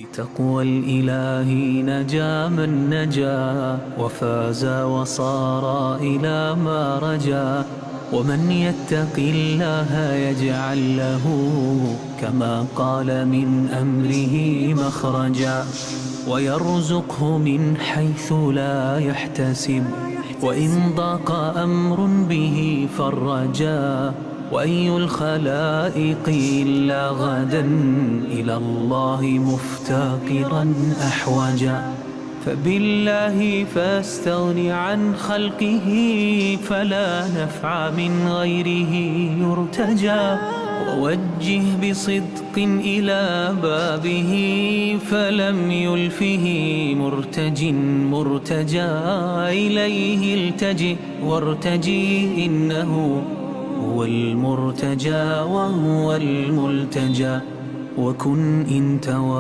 بتقوى الإله نجا من نجا، وفاز وصار إلى ما رجا. ومن يتق الله يجعل له كما قال من أمره مخرجا، ويرزقه من حيث لا يحتسب. وإن ضاق أمر به فرجا، وأي الخلائق إلا غدا إلى الله مفتقرا أحوجا. فبالله فاستغن عن خلقه، فلا نفع من غيره يرتجى. ووجه بصدق إلى بابه، فلم يلفه مرتج مرتجى. إليه التجئ وارتجي، إنه هو المرتجى وهو الملتجى. وكن إن توى